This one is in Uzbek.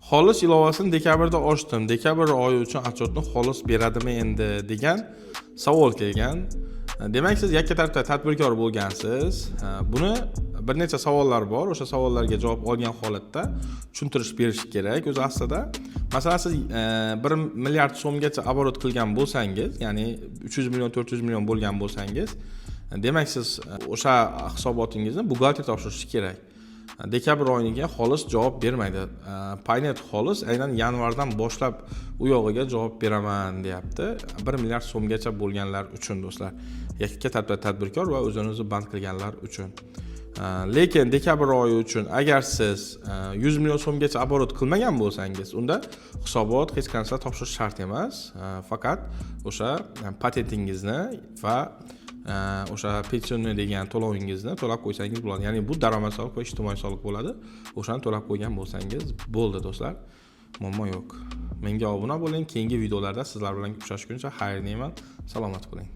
Xolis ilovasini dekabrda ochdim, dekabr oyi uchun отчет ni xolis beradimi endi, degan savol kelgan. Demak, siz yakka tartibda tadbirkor bo'lgansiz. Buni bir necha savollar bor, o'sha savollarga javob olgan holatda tushuntirish berish kerak o'zi aslida. Masalan, siz 1 milliard so'mgacha оборот qilgan bo'lsangiz, ya'ni 300 million, 400 million bo'lgan bo'lsangiz, demak, siz o'sha hisobotingizni buxgalter topshirishi kerak. Dekabr oyiga xolis javob bermaydi. Paynet xolis aynan yanvardan boshlab u yog'iga javob beraman deyapti, 1 milliard so'mgacha bo'lganlar uchun, do'stlar, yakka tartibda tadbirkor va o'zini o'zi band qilganlar uchun. Lekin dekabr oyi uchun agar siz 100 million so'mgacha оборот qilmagan bo'lsangiz, unda hisobot hech qancha topshirish shart emas. Faqat o'sha patentingizni va o'sha пенсионный degan to'lovingizni to'lab qo'ysangiz bo'ladi, ya'ni bu daromad soliq va ijtimoiy soliq bo'ladi. O'shani to'lab qo'ygan bo'lsangiz bo'ldi, do'stlar, muammo yo'q. Menga obuna bo'ling, keyingi videolarda sizlar bilan uchrashguncha xayr deyman, salomat bo'ling.